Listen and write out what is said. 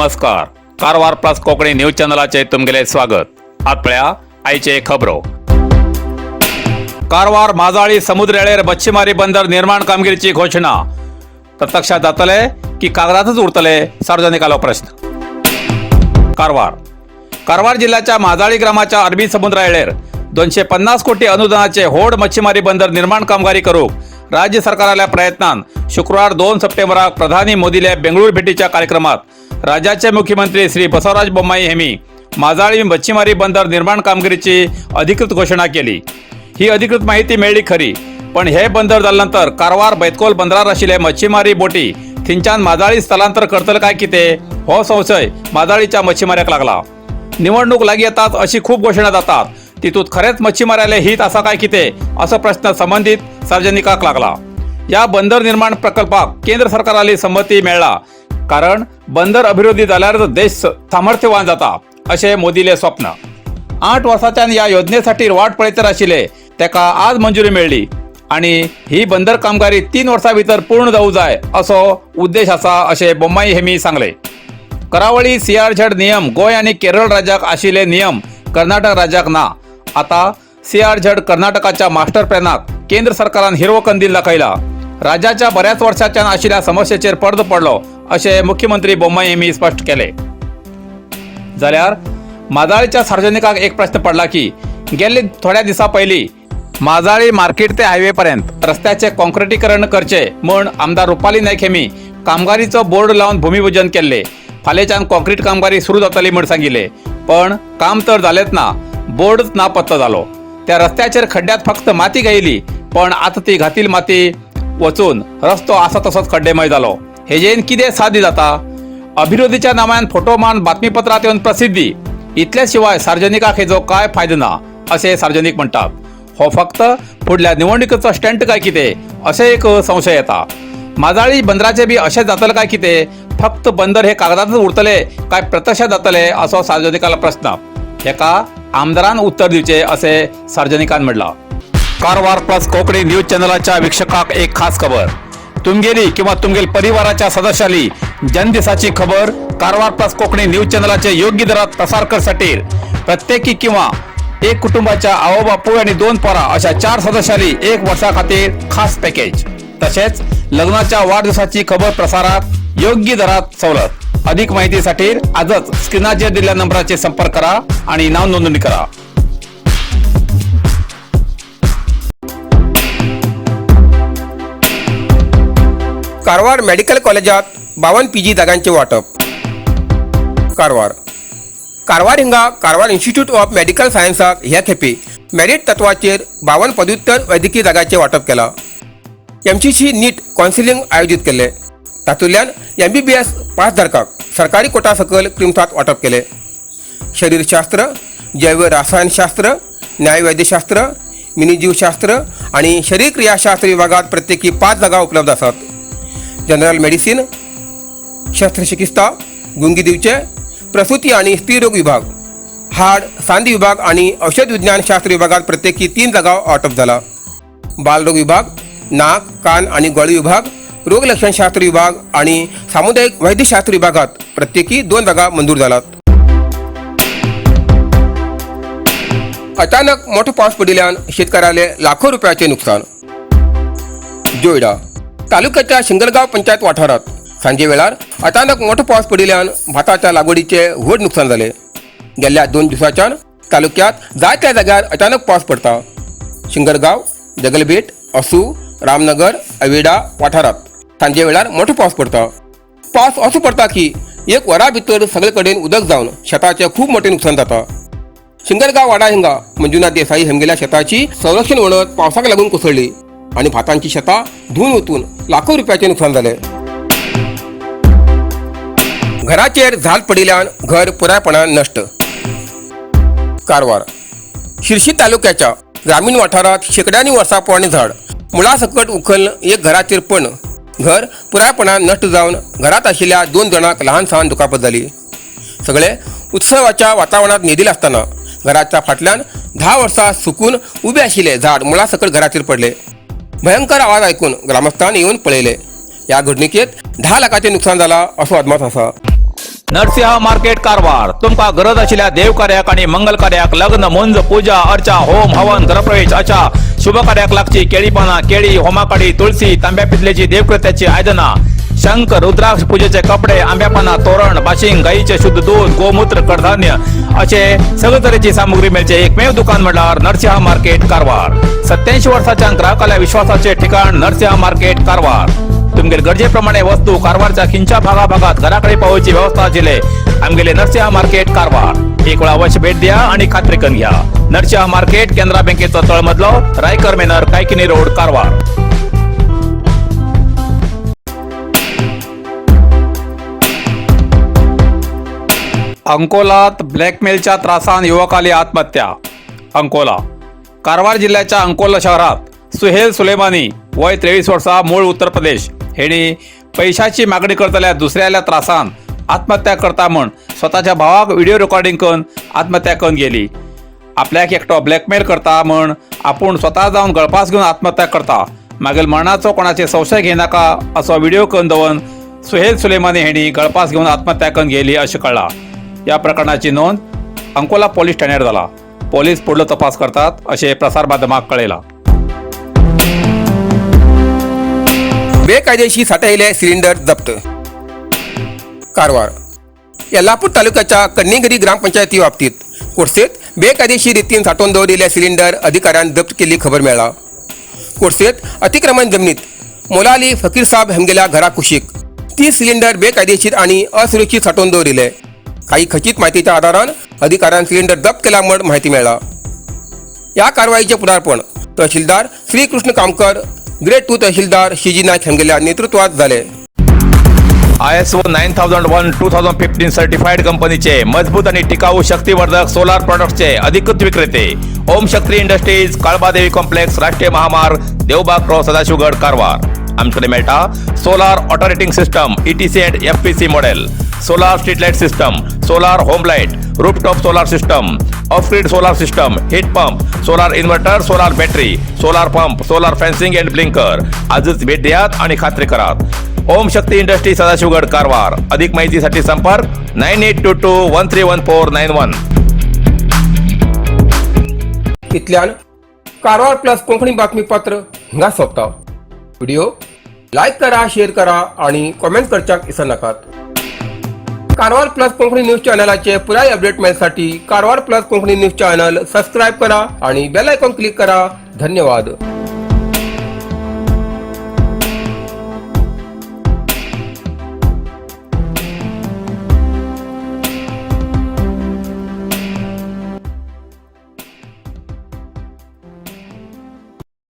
नमस्कार, Karwar plus Konkani news चॅनलाचे तुमगेले स्वागत. आत पळया आयचे खबरो. कारवार माजाळी समुद्रेळेर मच्छीमारी बंदर निर्माण कामगिरीची घोशणा प्रत्यक्षात जातले की कागदातच उरतले, सार्वजनिकालो प्रश्न. कारवार कारवार जिल्ह्याच्या माजाळी ग्रामाच्या अरबी समुद्रावेळेर 250 कोटी अनुदानाचे होड मच्छीमारी बंदर निर्माण कामगिरी करूक राज्य सरकाराल्या प्रयत्नान शुक्रवार 2 सप्टेंबराक प्रधानी मोदील्या बेंगळूर भेटीच्या कार्यक्रमात राज्याचे मुख्यमंत्री श्री बसवराज बोम्माई हेमी माजाळी मच्छीमारी बंदर निर्माण कामगिरीची अधिकृत घोषणा केली. ही अधिकृत माहिती मेळ्ळी खरी, पण हे बंदर जाल्यानंतर कारवार बैतकोल बंदरार आशिल्ले मच्छीमारी बोटी थंयच्यान माजाळी स्थलांतर करतले काय कितें, हो संशय माजाळीच्या मच्छीमाऱ्याक लागला. निवडणूक लागीं येतात अशी खूप घोषणा जातात, तितूत खरेंच मच्छीमाऱ्याले हित आसा काय कितें, असो प्रश्न संबंधित सार्वजनिकाक लागला. या बंदर निर्माण प्रकल्पाक केंद्र सरकाराली संमती मेळ्ळा, कारण बंदर अभिवृद्धी जाल्यारच देश सामर्थ्यवान जाता अशें मोदीले स्वप्न. 8 वर्सांच्यान या योजनेसाठी वाट पळयत आशिल्ले, तेका आज मंजुरी मेळ्ळी आणि ही बंदर कामगिरी 3 वर्सां भितर पूर्ण जावं जाय असो उद्देश आसा, अशें बोम्माई हेमी सांगले. करावळी सीआरझेड नियम गोंय आनी केरळ राज्याक आशिल्ले नियम कर्नाटक राज्याक ना. आता सीआरझेड कर्नाटकाच्या मास्टर प्लॅनाक केंद्र सरकारान हिरवो कंदील दाखयला. राज्याच्या बऱ्याच वर्षाच्यान आशिल्ल्या समस्येचेर पडदो पडलो, अशें मुख्यमंत्री बोम्माई यांनी स्पश्ट केले. जाल्यार माजाळीच्या सार्वजनिकाक एक प्रश्न पडला की गेल्ले थोड्या दिसां पयलीं माजाळी मार्केट ते हायवे पर्यंत रस्त्याचे कॉन्क्रिटीकरण करचे म्हूण आमदार रुपाली नायक हेमी कामगारीचो बोर्ड लावन भूमिपूजन केल्ले. फाल्याच्यान कॉन्क्रीट कामगारी सुरू जातली म्हूण सांगिल्ले, पण काम तर जालेच ना, बोर्डच ना पत्तो जालो. त्या रस्त्याचेर खड्ड्यात फक्त माती घायली, पण आतां ती घातील माती वचून रस्तो आसा तसोच खड्डेमय जालो. हेजेन कितें साध्य जाता? अभिवृद्धीच्या नावान फोटो मान बातमीपत्रात येवन प्रसिद्धी इतल्या शिवाय सार्वजनिकाक हेजो काय फायदो ना, अशें सार्वजनिक म्हणटात. हो फक्त फुडल्या निवडणुकीचो स्टंट काय कितें, अशें एक संशय येता. माजाळी बंदराचे बी अशें जातलें काय कितें? फक्त बंदर हे कागदातच उरतले काय प्रत्यक्षात जातले, असो सार्वजनिकाला प्रश्न. हेका आमदारान उत्तर दिवचे, असें सार्वजनिकान म्हणलां. कारवार प्लस कोंकणी न्यूज चॅनलाच्या वीक्षकाक एक खास खबर. तुमगेली किंवा तुमगेल परिवाराच्या सदस्याली जन्मदिसाची खबर कारवार प्लस कोंकणी न्यूज चॅनलाचे योग्य दरात प्रसार करसाठी प्रत्येकी किंवा एक कुटुंबाच्या आवो बापूय आणि 2 पोरां अशा 4 सदस्याली एक वर्षा खातीर खास पॅकेज. तसेच लग्नाच्या वाढदिवसाची खबर प्रसारात योग्य दरात सवलत. अधिक माहितीसाठी आजच स्क्रीनाचेर दिलेल्या नंबराचे संपर्क करा आणि नाव नोंदणी करा. कारवार मेडिकल कॉलेजात 52 पीजी जागांचे वाटप. कारवार कारवार हिंगा कारवार इन्स्टिट्यूट ऑफ मेडिकल सायन्साक ह्या खेपे मेरीट तत्वाचेर 52 पदव्युत्तर वैद्यकीय जागांचे वाटप केला. एमसीसी नीट कावन्सिलिंग आयोजीत केल्ले. तातूंतल्यान एमबीबीएस पास धारकाक सरकारी कोटा सकयल क्रिम्सात वाटप केले. शरीरशास्त्र, जैव रसायनशास्त्र, न्यायवैद्यशास्त्र, मिनीजीवशास्त्र आनी शरीरक्रियाशास्त्र विभागात प्रत्येकी 5 जागा उपलब्ध आसात. जनरल मेडिसिन, शस्त्रचिकित्सा, गुंगी दिवचे, प्रसूती आणि स्त्रीरोग विभाग, हाड सांदी विभाग आणि औषध विज्ञान शास्त्र विभागात प्रत्येकी 3 जागा वाटप झाला. बालरोग विभाग, नाक कान आणि गळू विभाग, रोगलक्षणशास्त्र विभाग आणि सामुदायिक वैद्यशास्त्र विभागात प्रत्येकी 2 जागा मंजूर जालात. अचानक मोठो पावस पडिल्ल्यान शेतकऱ्याले लाखो रुपयाचे नुकसान. जोयडा तालुक्याच्या शिंगलगाव पंचायत वाठारात सांजे वेळार अचानक मोठो पावस पडिल्ल्यान भाताच्या लागवडीचे व्हड नुकसान जाले. गेल्ल्या 2 दिवसांच्यान तालुक्यात जायत्या जाग्यार अचानक पावस पडटा. शिंगरगांव, जगलबेट, असू, रामनगर, अवेडा वाठारात सांजे वेळार मोठो पावस पडटा. पावस असो पडटा की एक वरा भितर सगळे कडेन उदक जावन शेताचें खूब मोठें नुकसान जाता. शिंगरगांव वाडा हिंगा मंजुनाथ देसाई हेमगेल्या शेताची संरक्षण वणत पावसाक लागून कोसळ्ळी आनी भातांची शेतां धुवन वचून लाखो रुपयाचें नुकसान जालें. घराचेर झाड पडिल्ल्यान घर पुरायपणान नश्ट. कारवार शिर्शी तालुक्याच्या ग्रामीण वाठारात शेंकड्यांनी वर्सां पोरणें झाड मुळा सकट उखल्ल एक घराचेर पण घर पुरायपणान नश्ट जावन घरात आशिल्ल्या 2 जाणांक ल्हान सान दुखापत जाली. सगळे उत्सवाच्या वातावरणात न्हिदिल्ले आसतना घराच्या फाटल्यान 10 वर्सां सुकून उबे आशिल्ले झाड मुळा सकट घराचेर पडले. भयंकर आवाज आयकून ग्रामस्थान येवन पळयले. ह्या घडणुकेत 10 लाखाचें नुकसान जाला असो अदमास आसा. नरसिंह मार्केट कारवार. तुमकां गरज आशिल्ल्या देवकार्याक आणि मंगल कार्याक, लग्न, मुंज, पूजा अर्चा, होम हवन, गृहप्रवेश अशा शुभ कार्याक लागची केळी पानां, केळी, होमाकाडी, तुळसी, तांब्या पितलेची देवकृत्याची आयदनां, शंख, रुद्राक्ष, पूजेचे कपडे, आंब्या पानां, तोरण, बाशिंग, गाईचे शुद्ध दूध, गोमूत्र, कडधान्य असे सगळे तरेची सामुग्री मेळचे एकमेव दुकान म्हणल्यार नरसिंह मार्केट कारवार. 87 वर्साच्या ग्राहकाला विश्वासाचे ठिकाण नरसिंह मार्केट कारवार. तुमगेले गरजेप्रमाणे वस्तू कारवारच्या खिंच्या भागाभागात घराकडे पावोवची व्यवस्था आशिल्ले आमगेले नरसिंह मार्केट कारवार. एक वेळा अवश्य भेट द्या आणि खात्री करून घ्या. नरसिंह मार्केट, केनरा बँकेचो तळमजलो, रायकर मेनर, कायकिनी रोड, कारवार. अंकोलात ब्लॅकमेलच्या त्रासान युवकाली आत्महत्या. अंकोला. कारवार जिल्ह्याच्या अंकोला शहरात सुहेल सुलेमानी, वय 23 वर्सां, मूळ उत्तर प्रदेश, हेणी पैशाची मागणी करतल्या दुसऱ्याल्या त्रासान आत्महत्या करता म्हण स्वताच्या भावाक व्हिडिओ रेकॉर्डिंग करून आत्महत्या करून गेली. आपल्याक एकटो ब्लॅकमेल करता म्हण आपूण स्वता जावन गळपास घेवन आत्महत्या करता, मागीर मरणाचो कोणाचे संशय घेयनाका असो व्हिडिओ करून दवरून सुहेल सुलेमानी हेणी गळपास घेवन आत्महत्या करून गेली अशें कळ्ळां. या प्रकरणाची नोंद अंकोला पोलीस ठाण्यार जाला. पोलीस फुडलो तपास करतात अशें प्रसार माध्यमाक कळयलां. बेकायदेशीर साठयले सिलिंडर जप्त. कारवार. यल्लापूर तालुक्याच्या कन्निगिरी ग्रामपंचायती बाबतीत कुर्सेत बेकायदेशीर रितीन साठोवन दवरिल्ले सिलिंडर अधिकाऱ्यान जप्त केल्ली खबर मेळ्ळा. कुर्सेत अतिक्रमण जमनीत मोलाली फकीर साहब हेमगेल्या घरा कुशीक 30 सिलिंडर बेकायदेशीर आणि असुरक्षित साठोवन दवरिल्ले. काही खचित माहितीच्या आधारान अधिकाऱ्यान सिलिंडर जप्त केला म्हण माहिती मेळ्ळा. या कारवाईचे पुढारपण तहसीलदार श्रीकृष्ण कामकर, ग्रेड 2 तहसीलदार शिजी नाईक हेमगेल्या नेतृत्वात झाले. ISO 9001:2015 certified कंपनीचे मजबूत आणि टिकाऊ शक्तिवर्धक सोलार प्रॉडक्ट्सचे अधिकृत विक्रेते, ओम शक्ती इंडस्ट्रीज, काळबादेवी कॉम्प्लेक्स, राष्ट्रीय महामार्ग, देवबाग क्रॉस, सदाशिवगड, कारवार. आमच्याकडे मेळटा solar alternating system, ETC and FPC model, solar street light system, solar home light, rooftop solar system, off grid solar system, heat pump, solar inverter, solar battery, solar pump, solar fencing and blinker. आजच भेट द्यात आणि खात्री करात. ओम शक्ती industry, Sadashivgad, Karwar. अधिक माहितीसाठी संपर्क 9822131491. इतल्यान कारवार प्लस कोंकणी बातमीपत्र हिंगा सोंपता. व्हिडिओ लायक करा, शेअर करा आणि कॉमेंट करच्याक विसरनाकात. कारवार प्लस कोंकणी न्यूज चॅनलाचे पुराय अपडेट मेळसाठी Karwar plus Konkani news channel subscribe करा आणि बेल आयकॉन क्लिक करा. धन्यवाद.